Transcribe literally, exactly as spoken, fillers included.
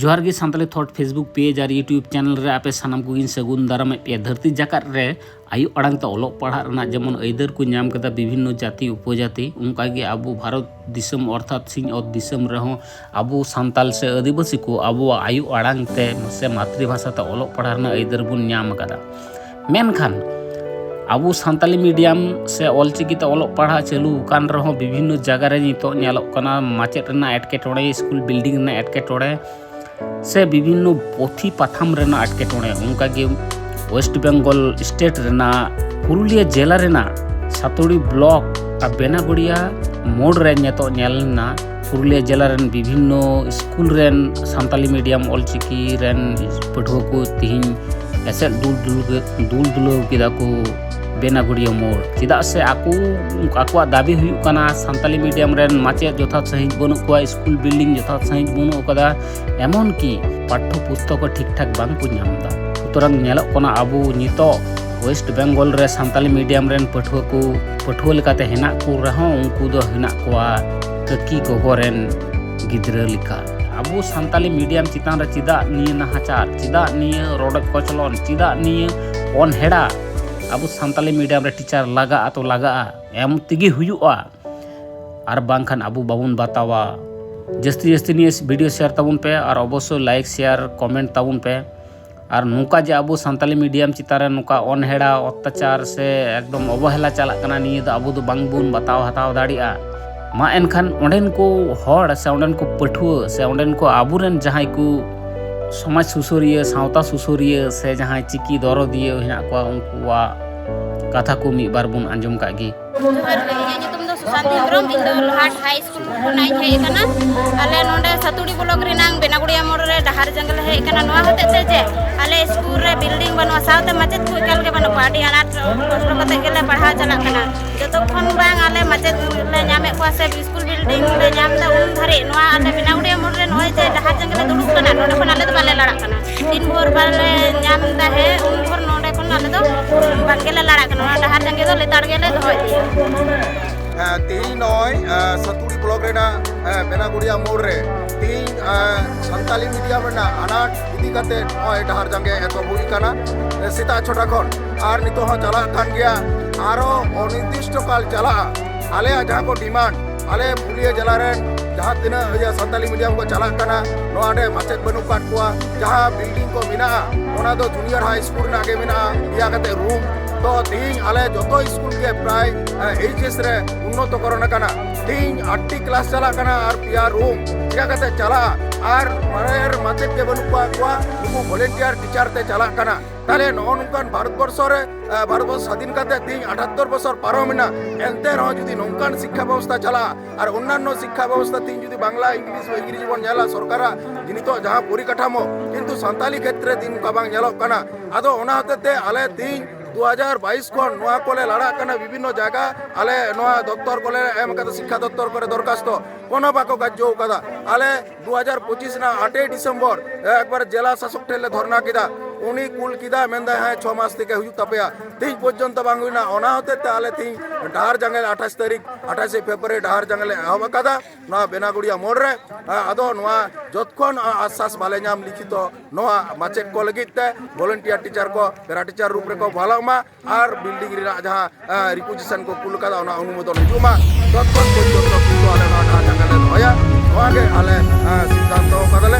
ᱡᱚᱦᱟᱨ ᱜᱮ Santali ᱛᱷᱚᱴ Facebook page ᱟᱨ YouTube channel ᱨᱮ ᱟᱯᱮ ᱥᱟᱱᱟᱢ ᱠᱚᱜᱮᱧ ᱥᱟᱹᱜᱩᱱ ᱫᱟᱨᱟᱢᱮᱫ ᱯᱮᱭᱟ᱾ ᱫᱷᱟᱹᱨᱛᱤ ᱡᱟᱠᱟᱛ ᱨᱮ ᱟᱭᱳ ᱟᱲᱟᱝ ᱛᱮ ᱚᱞᱚᱜ ᱯᱟᱲᱦᱟᱜ ᱨᱮᱱᱟᱜ ᱡᱮᱢᱚᱱ ᱟᱹᱭᱫᱟᱹᱨ ᱠᱚ ᱧᱟᱢ ᱠᱮᱫᱟ ᱵᱤᱵᱷᱤᱱᱱᱚ ᱡᱟᱹᱛᱤ ᱩᱯᱚᱡᱟᱹᱛᱤ, ᱚᱱᱠᱟᱜᱮ ᱟᱵᱚ ᱵᱷᱟᱨᱚᱛ ᱫᱤᱥᱚᱢ ᱚᱨᱛᱷᱟᱛ ᱥᱤᱧᱚᱛ ᱫᱤᱥᱚᱢ ᱨᱮᱦᱚᱸ ᱟᱵᱚ ᱥᱟᱱᱛᱟᱞ ᱥᱮ ᱟᱹᱫᱤᱵᱟᱹᱥᱤ ᱠᱚ ᱟᱵᱚᱣᱟᱜ ᱟᱭᱳ ᱟᱲᱟᱝ ᱛᱮ ᱥᱮ ᱢᱟᱛᱨᱤ ᱵᱷᱟᱥᱟ ᱛᱮ ᱚᱞᱚᱜ ᱯᱟᱲᱦᱟᱜ ᱨᱮᱱᱟᱜ ᱟᱹᱭᱫᱟᱹᱨ ᱵᱚᱱ ᱧᱟᱢ ᱟᱠᱟᱫᱟ᱾ ᱢᱮᱱᱠᱷᱟᱱ ᱟᱵᱚ ᱥᱟᱱᱛᱟᱞᱤ ᱢᱤᱰᱤᱭᱟᱢ ᱥᱮ ᱚᱞᱪᱤᱠᱤ ᱛᱮ ᱚᱞᱚᱜ ᱯᱟᱲᱦᱟᱜ ᱪᱟᱹᱞᱩ ᱟᱠᱟᱱ ᱨᱮᱦᱚᱸ ᱵᱤᱵᱷᱤᱱᱱᱚ ᱡᱟᱭᱜᱟ ᱨᱮ ᱱᱤᱛᱚᱜ ᱧᱮᱞᱚᱜ ᱠᱟᱱᱟ ᱢᱟᱪᱮᱫ ᱨᱮᱱᱟᱜ ᱮᱴᱠᱮᱴᱚᱬᱮ, ᱥᱠᱩᱞ ᱵᱤᱞᱰᱤᱝ ᱨᱮᱱᱟᱜ ᱮᱴᱠᱮᱴᱚᱬᱮ ᱥᱮ ᱵᱤᱵᱷᱤᱱᱱᱚ ᱯᱩᱛᱷᱤ ᱯᱟᱛᱷᱟᱢ ᱨᱮᱱᱟᱜ ᱮᱴᱠᱮᱴᱚᱬᱮ᱾ ᱚᱱᱠᱟᱜᱮ ᱳᱭᱮᱥᱴ ᱵᱮᱝᱜᱚᱞ ᱥᱴᱮᱴ ᱨᱮᱱᱟᱜ ᱯᱩᱨᱩᱞᱤᱭᱟᱹ ᱡᱮᱞᱟ ᱨᱮᱱᱟᱜ ᱥᱟᱛᱩᱲᱤ ᱵᱞᱚᱠ ᱟᱨ ᱵᱮᱱᱟᱜᱩᱲᱤᱭᱟ ᱢᱳᱲ ᱨᱮ ᱱᱤᱛᱚᱜ ᱧᱮᱞ ᱮᱱᱟ ᱯᱩᱨᱩᱞᱤᱭᱟᱹ ᱡᱮᱞᱟ ᱨᱮᱱ ᱵᱤᱵᱷᱤᱱᱱᱚ ᱥᱠᱩᱞ ᱨᱮᱱ ᱥᱟᱱᱛᱟᱞᱤ ᱢᱤᱰᱤᱭᱟᱢ ᱚᱞᱪᱤᱠᱤ ᱨᱮᱱ ᱯᱟᱹᱴᱷᱩᱣᱟᱹ ᱠᱚ ᱛᱮᱦᱮᱧ ᱮᱥᱮᱫ ᱫᱩᱞ ᱫᱩᱞ ᱜᱮ, ᱫᱩᱞ ᱫᱩᱞᱟᱹᱣ ᱠᱮᱫᱟ ᱠᱚ ᱵᱮᱱᱟᱜᱩᱲᱤᱭᱟᱹ ᱢᱳᱲ᱾ ᱪᱮᱫᱟᱜ ᱥᱮ ᱟᱠᱚ, ᱟᱠᱚᱣᱟᱜ ᱫᱟᱹᱵᱤ ᱦᱩᱭᱩᱜ ᱠᱟᱱᱟ ᱥᱟᱱᱛᱟᱞᱤ ᱢᱤᱰᱤᱭᱟᱢ ᱨᱮᱱ ᱢᱟᱪᱮᱫ ᱡᱚᱛᱷᱟᱛ ᱥᱟᱺᱦᱤᱡ ᱵᱟᱹᱱᱩᱜ ᱠᱚᱣᱟ, ᱥᱠᱩᱞ ᱵᱤᱞᱰᱤᱝ ᱡᱚᱛᱷᱟᱛ ᱥᱟᱺᱦᱤᱡ ᱵᱟᱹᱱᱩᱜ ᱟᱠᱟᱫᱟ, ᱮᱢᱚᱱ ᱠᱤ ᱯᱟᱴᱷᱚ ᱯᱩᱥᱛᱚᱠ ᱦᱚᱸ ᱴᱷᱤᱠ ᱴᱷᱟᱠ ᱵᱟᱝ ᱠᱚ ᱧᱟᱢ ᱮᱫᱟ᱾ ᱥᱩᱛᱚᱨᱟᱝ ᱧᱮᱞᱚᱜ ᱠᱟᱱᱟ ᱟᱵᱚ ᱱᱤᱛᱚᱜ ᱳᱭᱮᱥᱴ ᱵᱮᱝᱜᱚᱞ ᱨᱮ ᱥᱟᱱᱛᱟᱞᱤ ᱢᱤᱰᱤᱭᱟᱢ ᱨᱮᱱ ᱯᱟᱹᱴᱷᱩᱣᱟᱹ ᱠᱚ ᱯᱟᱹᱴᱷᱩᱣᱟᱹ ᱞᱮᱠᱟᱛᱮ ᱦᱮᱱᱟᱜ ᱠᱚ ᱨᱮᱦᱚᱸ ᱩᱱᱠᱩ ᱫᱚ ᱦᱮᱱᱟᱜ ᱠᱚᱣᱟ ᱠᱟᱹᱠᱤ ᱜᱚᱜᱚ ᱨᱮᱱ ᱜᱤᱫᱽᱨᱟᱹ ᱞᱮᱠᱟ᱾ ᱟᱵᱚ ᱥᱟᱱᱛᱟᱞᱤ ᱢᱤᱰᱤᱭᱟᱢ ᱪᱮᱛᱟᱱ ᱨᱮ ᱪᱮᱫᱟᱜ ᱱᱤᱭᱟᱹ ᱱᱟᱦᱟᱪᱟᱨ, ᱪᱮᱫᱟᱜ ᱱᱤᱭᱟᱹ ᱨᱚᱰᱚᱡ ᱠᱚᱪᱞᱚᱱ, ᱪᱮᱫᱟᱜ ᱱᱤᱭᱟᱹ ᱚᱱᱦᱮᱲᱟ? ᱟᱵᱚ ᱥᱟᱱᱛᱟᱞᱤ ᱢᱤᱰᱤᱭᱟᱢ ᱨᱮ ᱴᱤᱪᱟᱨ ᱞᱟᱜᱟᱜᱼᱟ ᱛᱚ ᱞᱟᱜᱟᱜᱼᱟ, ᱮᱢ ᱛᱮᱜᱮ ᱦᱩᱭᱩᱜᱼᱟ, ᱟᱨ ᱵᱟᱝᱠᱷᱟᱱ ᱟᱵᱚ ᱵᱟᱵᱚᱱ ᱵᱟᱛᱟᱣᱟ᱾ ᱡᱟᱹᱥᱛᱤ ᱡᱟᱹᱥᱛᱤ ᱱᱤᱭᱟᱹ ᱵᱷᱤᱰᱤᱭᱳ ᱥᱮᱭᱟᱨ ᱛᱟᱵᱚᱱ ᱯᱮ ᱟᱨ ᱚᱵᱚᱥᱥᱳᱭ ᱞᱟᱭᱤᱠ, ᱥᱮᱭᱟᱨ, ᱠᱚᱢᱮᱱᱴ ᱛᱟᱵᱚᱱ ᱯᱮ᱾ ᱟᱨ ᱱᱚᱝᱠᱟ ᱡᱮ ᱟᱵᱚ ᱥᱟᱱᱛᱟᱞᱤ ᱢᱤᱰᱤᱭᱟᱢ ᱪᱮᱛᱟᱱ ᱨᱮ ᱱᱚᱝᱠᱟ ᱚᱱᱦᱮᱲᱟ, ᱚᱛᱛᱟᱪᱟᱨ ᱥᱮ ᱮᱠᱫᱚᱢ ᱚᱵᱚᱦᱮᱞᱟ ᱪᱟᱞᱟᱜ ᱠᱟᱱᱟ, ᱱᱤᱭᱟᱹ ᱫᱚ ᱟᱵᱚ ᱫᱚ ᱵᱟᱝᱵᱚᱱ ᱵᱟᱛᱟᱣ ᱦᱟᱛᱟᱣ ᱫᱟᱲᱮᱭᱟᱜᱼᱟ᱾ ᱢᱟ ᱮᱱᱠᱷᱟᱱ ᱚᱸᱰᱮᱱ ᱠᱚ ᱦᱚᱲ ᱥᱮ ᱚᱸᱰᱮᱱ ᱠᱚ ᱯᱟᱹᱴᱷᱩᱣᱟᱹ ᱥᱮ ᱚᱸᱰᱮᱱ ᱠᱚ ᱟᱵᱚᱨᱮᱱ ᱡᱟᱦᱟᱸᱭ ᱠᱚ ᱥᱚᱢᱟᱡᱽ ᱥᱩᱥᱟᱹᱨᱤᱭᱟᱹ, ᱥᱟᱶᱛᱟ ᱥᱩᱥᱟᱹᱨᱤᱭᱟᱹ ᱥᱮ ᱡᱟᱦᱟᱸᱭ ᱪᱤᱠᱤ ᱫᱚᱨᱚᱫᱤᱭᱟᱹ ᱦᱮᱱᱟᱜ ᱠᱚᱣᱟ, ᱩᱱᱠᱩᱣᱟᱜ ᱠᱟᱛᱷᱟ ᱠᱚ ᱢᱤᱫ ᱵᱟᱨ ᱵᱚᱱ ᱟᱸᱡᱚᱢ ᱠᱟᱜ ᱜᱮ᱾ ᱡᱚᱦᱟᱨ ᱜᱮ, ᱤᱧᱟᱹᱜ ᱧᱩᱛᱩᱢ ᱫᱚ ᱥᱩᱥᱟᱱᱛ ᱦᱮᱢᱵᱨᱚᱢ, ᱤᱧ ᱫᱚ ᱞᱚᱦᱟᱴ ᱦᱟᱭ ᱥᱠᱩᱞ ᱠᱷᱚᱱᱟᱜ ᱤᱧ ᱦᱮᱡ ᱟᱠᱟᱱᱟ᱾ ᱟᱞᱮ ᱱᱚᱰᱮ ᱥᱟᱹᱛᱩᱲᱤ ᱵᱞᱚᱠ ᱨᱮᱱᱟᱝ ᱵᱮᱱᱟᱜᱩᱲᱤᱭᱟ ᱢᱳᱲ ᱨᱮ ᱰᱟᱦᱟᱨ ᱡᱟᱸᱜᱟ ᱞᱮ ᱦᱮᱡ ᱟᱠᱟᱱᱟ, ᱱᱚᱣᱟ ᱦᱚᱛᱮᱡ ᱛᱮ ᱡᱮ ᱟᱞᱮ ᱥᱠᱩᱞ ᱨᱮ ᱵᱤᱞᱰᱤᱝ ᱵᱟᱹᱱᱩᱜᱼᱟ, ᱥᱟᱶᱛᱮ ᱢᱟᱪᱮᱫ ᱠᱚ ᱮᱠᱟᱞ ᱜᱮ ᱵᱟᱹᱱᱩᱜ ᱠᱚᱣᱟ᱾ ᱟᱹᱰᱤ ᱟᱱᱟᱴ ᱠᱚᱥᱴᱚ ᱠᱟᱛᱮ ᱜᱮᱞᱮ ᱯᱟᱲᱦᱟᱣ ᱪᱟᱞᱟᱜ ᱠᱟᱱᱟ᱾ ᱡᱚᱛᱚ ᱠᱷᱚᱱ ᱵᱟᱝ ᱟᱞᱮ ᱢᱟᱪᱮᱫ ᱞᱮ ᱧᱟᱢᱮᱫ ᱠᱚᱣᱟ ᱥᱮ ᱥᱠᱩᱞ ᱵᱤᱞᱰᱤᱝ ᱞᱮ ᱧᱟᱢ ᱮᱫᱟ, ᱩᱱ ᱫᱷᱟᱹᱨᱤᱡ ᱱᱚᱣᱟ ᱟᱞᱮ ᱵᱮᱱᱟᱜᱩᱲᱤᱭᱟ ᱢᱳᱲ ᱨᱮ ᱱᱚᱜᱼᱚᱭ ᱡᱮ ᱰᱟᱦᱟᱨ ᱡᱟᱸᱜᱟ ᱞᱮ ᱫᱩᱲᱩᱵ ᱠᱟᱱᱟ, ᱱᱚᱰᱮ ᱠᱷᱚᱱ ᱟᱞᱮ ᱫᱚ ᱵᱟᱞᱮ ᱞᱟᱲᱟᱜ ᱠᱟᱱᱟ᱾ ᱛᱤᱱ ᱵᱷᱳᱨ ᱵᱟᱞᱮ ᱧᱟᱢ ᱮᱫᱟ, ᱦᱮᱸ, ᱩᱱ ᱵᱷᱳᱨ ᱱᱚᱰᱮ ᱠᱷᱚᱱ ᱟᱞᱮ ᱫᱚ ᱵᱟᱝ ᱜᱮᱞᱮ ᱞᱟᱲᱟᱜ ᱠᱟᱱᱟ᱾ ᱚᱱᱟ ᱰᱟᱦᱟᱨ ᱡᱟᱸᱜᱮ ᱫᱚ ᱞᱮᱛᱟᱲ ᱜᱮᱞᱮ ᱫᱚᱦᱚᱭᱮᱫ ᱜᱮᱭᱟ᱾ ᱦᱮᱸ, ᱛᱮᱦᱮᱧ ᱱᱚᱜᱼᱚᱭ, ᱟᱸ, ᱥᱟᱹᱛᱩᱲᱤ ᱵᱞᱚᱠ ᱨᱮᱱᱟᱜ, ᱟᱸ, ᱵᱮᱱᱟᱜᱩᱲᱤᱭᱟ ᱢᱳᱲ ᱨᱮ ᱛᱮᱦᱮᱧ ᱥᱟᱱᱛᱟᱞᱤ ᱢᱤᱰᱤᱭᱟᱢ ᱨᱮᱱᱟᱜ ᱟᱱᱟᱴ ᱤᱫᱤ ᱠᱟᱛᱮ ᱱᱚᱜᱼᱚᱭ ᱰᱟᱦᱟᱨ ᱡᱟᱸᱜᱮ ᱮᱛᱚᱦᱚᱵ ᱦᱩᱭ ᱠᱟᱱᱟ ᱥᱮᱛᱟᱜ ᱪᱷᱚᱴᱟ ᱠᱷᱚᱱ, ᱟᱨ ᱱᱤᱛᱚᱜ ᱦᱚᱸ ᱪᱟᱞᱟᱜ ᱠᱟᱱ ᱜᱮᱭᱟ᱾ ᱟᱨᱚ ᱚᱱᱤᱨᱫᱤᱥᱴᱚ ᱠᱟᱞ ᱪᱟᱞᱟᱜᱼᱟ᱾ ᱟᱞᱮᱭᱟᱜ ᱡᱟᱦᱟᱸ ᱠᱚ ᱰᱤᱢᱟᱱᱰ, ᱟᱞᱮ ᱯᱩᱨᱩᱞᱤᱭᱟᱹ ᱡᱮᱞᱟ ᱨᱮᱱ ᱡᱟᱦᱟᱸ ᱛᱤᱱᱟᱹᱜ ᱤᱭᱟᱹ ᱥᱟᱱᱛᱟᱞᱤ ᱢᱤᱰᱤᱭᱟᱢ ᱠᱚ ᱪᱟᱞᱟᱜ ᱠᱟᱱᱟ, ᱱᱚᱣᱟ ᱨᱮ ᱢᱟᱪᱮᱫ ᱵᱟᱹᱱᱩᱜ ᱠᱟᱫ ᱠᱚᱣᱟ᱾ ᱡᱟᱦᱟᱸ ᱵᱤᱞᱰᱤᱝ ᱠᱚ ᱢᱮᱱᱟᱜᱼᱟ, ᱚᱱᱟ ᱫᱚ ᱡᱩᱱᱤᱭᱟᱨ ᱦᱟᱭ ᱥᱠᱩᱞ ᱨᱮᱱᱟᱜ ᱜᱮ ᱢᱮᱱᱟᱜᱼᱟ ᱯᱮᱭᱟ ᱠᱟᱛᱮ ᱨᱩᱢ᱾ ᱛᱚ ᱛᱮᱦᱤᱧ ᱟᱞᱮ ᱡᱚᱛᱚ ᱥᱠᱩᱞ ᱜᱮ ᱯᱨᱟᱭ ᱮᱭᱤᱪ ᱮᱥ ᱨᱮ ᱩᱱᱱᱚᱛᱚᱠᱚᱨᱚᱱ ᱟᱠᱟᱱᱟ᱾ ᱛᱮᱦᱤᱧ ᱟᱴᱴᱤ ᱠᱞᱟᱥ ᱪᱟᱞᱟᱜ ᱠᱟᱱᱟ ᱟᱨ ᱯᱮᱭᱟ ᱨᱩᱢ᱾ ᱪᱤᱠᱟ ᱠᱟᱛᱮ ᱪᱟᱞᱟᱜᱼᱟ? ᱟᱨ ᱢᱟᱨᱮ ᱢᱟᱪᱮᱫ ᱜᱮ ᱵᱟᱹᱱᱩᱜ ᱠᱚᱣᱟ, ᱱᱩᱠᱩ ᱵᱷᱚᱞᱮᱱᱴᱤᱭᱟᱨ ᱴᱤᱪᱟᱨ ᱛᱮ ᱪᱟᱞᱟᱜ ᱠᱟᱱᱟ᱾ ᱛᱟᱦᱞᱮ ᱱᱚᱜᱼᱚ ᱱᱚᱝᱠᱟᱱ ᱵᱷᱟᱨᱚᱛ ᱵᱚᱨᱥᱚ ᱨᱮ, ᱮ, ᱵᱷᱟᱨᱚᱛ ᱵᱚᱨᱥᱚ ᱥᱟᱫᱷᱤᱱ ᱠᱟᱛᱮ ᱛᱮᱦᱤᱧ ᱟᱴᱷᱟᱛᱛᱚᱨ ᱵᱚᱪᱷᱚᱨ ᱯᱟᱨᱚᱢ ᱮᱱᱟ, ᱮᱱᱛᱮ ᱨᱮᱦᱚᱸ ᱡᱩᱫᱤ ᱱᱚᱝᱠᱟᱱ ᱥᱤᱠᱠᱷᱟ ᱵᱮᱵᱚᱥᱛᱷᱟ ᱪᱟᱞᱟᱜᱼᱟ ᱟᱨ ᱚᱱᱱᱟᱱᱱᱚ ᱥᱤᱠᱠᱷᱟ ᱵᱮᱵᱚᱥᱛᱷᱟ ᱛᱮᱦᱤᱧ ᱡᱩᱫᱤ ᱵᱟᱝᱞᱟ, ᱤᱝᱞᱤᱥ, ᱤᱝᱨᱮᱡᱤ ᱵᱚᱱ ᱧᱮᱞᱟ ᱥᱚᱨᱠᱟᱨᱟᱜ ᱡᱮ ᱱᱤᱛᱚᱜ ᱡᱟᱦᱟᱸ ᱯᱚᱨᱤᱠᱟᱴᱷᱟᱢᱳ, ᱠᱤᱱᱛᱩ ᱥᱟᱱᱛᱟᱞᱤ ᱠᱷᱮᱛᱨᱮ ᱛᱮᱦᱤᱧ ᱚᱱᱠᱟ ᱵᱟᱝ ᱧᱮᱞᱚᱜ ᱠᱟᱱᱟ᱾ ᱟᱫᱚ ᱚᱱᱟ ᱦᱚᱛᱮ ᱛᱮ ᱟᱞᱮ ᱛᱮᱦᱤᱧ ᱫᱩ ᱦᱟᱡᱟᱨ ᱵᱟᱭᱤᱥ ᱠᱷᱚᱱ ᱱᱚᱣᱟ ᱠᱚᱞᱮ ᱞᱟᱲᱟᱜ ᱠᱟᱱᱟ, ᱵᱤᱵᱷᱤᱱᱱᱚ ᱡᱟᱭᱜᱟ ᱟᱞᱮ ᱱᱚᱣᱟ ᱫᱚᱯᱛᱚᱨ ᱠᱚᱞᱮ ᱮᱢ ᱠᱟᱫᱟ, ᱥᱤᱠᱠᱷᱟ ᱫᱚᱯᱛᱚᱨ ᱠᱚᱨᱮ ᱫᱚᱨᱠᱷᱟᱥᱛᱚ, ᱠᱳᱱᱳ ᱵᱟᱠᱚ ᱠᱟᱨᱡᱚ ᱠᱟᱫᱟ᱾ ᱟᱞᱮ ᱫᱩ ᱦᱟᱡᱟᱨ ᱯᱚᱸᱪᱤᱥ ᱨᱮᱱᱟᱜ ᱟᱴᱮᱭ ᱰᱤᱥᱮᱢᱵᱚᱨ ᱮᱠᱵᱟᱨ ᱡᱮᱞᱟ ᱥᱟᱥᱚᱠ ᱴᱷᱮᱱ ᱞᱮ ᱫᱷᱚᱨᱱᱟ ᱠᱮᱫᱟ, ᱩᱱᱤ ᱠᱩᱞ ᱠᱮᱫᱟ, ᱢᱮᱱᱫᱟᱭ ᱦᱮᱸ ᱪᱷᱚ ᱢᱟᱥ ᱛᱮᱜᱮ ᱦᱩᱭᱩᱜ ᱛᱟᱯᱮᱭᱟ᱾ ᱛᱮᱦᱤᱧ ᱯᱚᱨᱡᱚᱱᱛᱚ ᱵᱟᱝ ᱦᱩᱭᱱᱟ᱾ ᱚᱱᱟ ᱦᱚᱛᱮ ᱛᱮ ᱟᱞᱮ ᱛᱮᱦᱤᱧ ᱰᱟᱦᱟᱨ ᱡᱟᱸᱜᱮ ᱟᱴᱷᱟᱥ ᱛᱟᱹᱨᱤᱠᱷ, ᱟᱴᱷᱟᱥᱮ ᱯᱷᱮᱵᱽᱨᱩᱣᱟᱨᱤ ᱰᱟᱦᱟᱨ ᱡᱟᱸᱜᱮ ᱞᱮ ᱮᱦᱚᱵ ᱟᱠᱟᱫᱟ ᱱᱚᱣᱟ ᱵᱮᱱᱟᱜᱩᱲᱤᱭᱟ ᱢᱳᱲ ᱨᱮ᱾ ᱟᱫᱚ ᱱᱚᱣᱟ ᱡᱚᱛᱠᱷᱚᱱ ᱟᱥᱥᱟᱥ ᱵᱟᱞᱮ ᱧᱟᱢ ᱞᱤᱠᱷᱤᱛᱚ ᱱᱚᱣᱟ ᱢᱟᱪᱮᱫ ᱠᱚ ᱞᱟᱹᱜᱤᱫ ᱛᱮ, ᱵᱷᱚᱞᱮᱱᱴᱤᱭᱟᱨ ᱴᱤᱪᱟᱨ ᱠᱚ ᱯᱮᱨᱟ ᱴᱤᱪᱟᱨ ᱨᱩᱯ ᱨᱮᱠᱚ ᱵᱟᱦᱟᱞᱚᱜ ᱢᱟ ᱟᱨ ᱵᱤᱞᱰᱤᱝ ᱨᱮᱱᱟᱜ ᱡᱟᱦᱟᱸ ᱨᱤᱠᱩᱡᱤᱥᱚᱱ ᱠᱚ ᱠᱩᱞ ᱠᱟᱫᱟ, ᱚᱱᱟ ᱚᱱᱩᱢᱳᱫᱚᱱ ᱦᱤᱡᱩᱜ ᱢᱟ᱾ ᱛᱚᱛᱠᱷᱚᱱ ᱯᱚᱨᱡᱚᱱᱛᱚ ᱠᱤᱱᱛᱩ ᱟᱞᱮ ᱱᱚᱣᱟ ᱰᱟᱦᱟᱨ ᱡᱟᱸᱜᱟ ᱞᱮ ᱫᱚᱦᱚᱭᱟ᱾ ᱱᱚᱣᱟ ᱜᱮ ᱟᱞᱮ ᱥᱤᱫᱽᱫᱷᱟᱱᱛᱚ ᱠᱟᱫᱟᱞᱮ᱾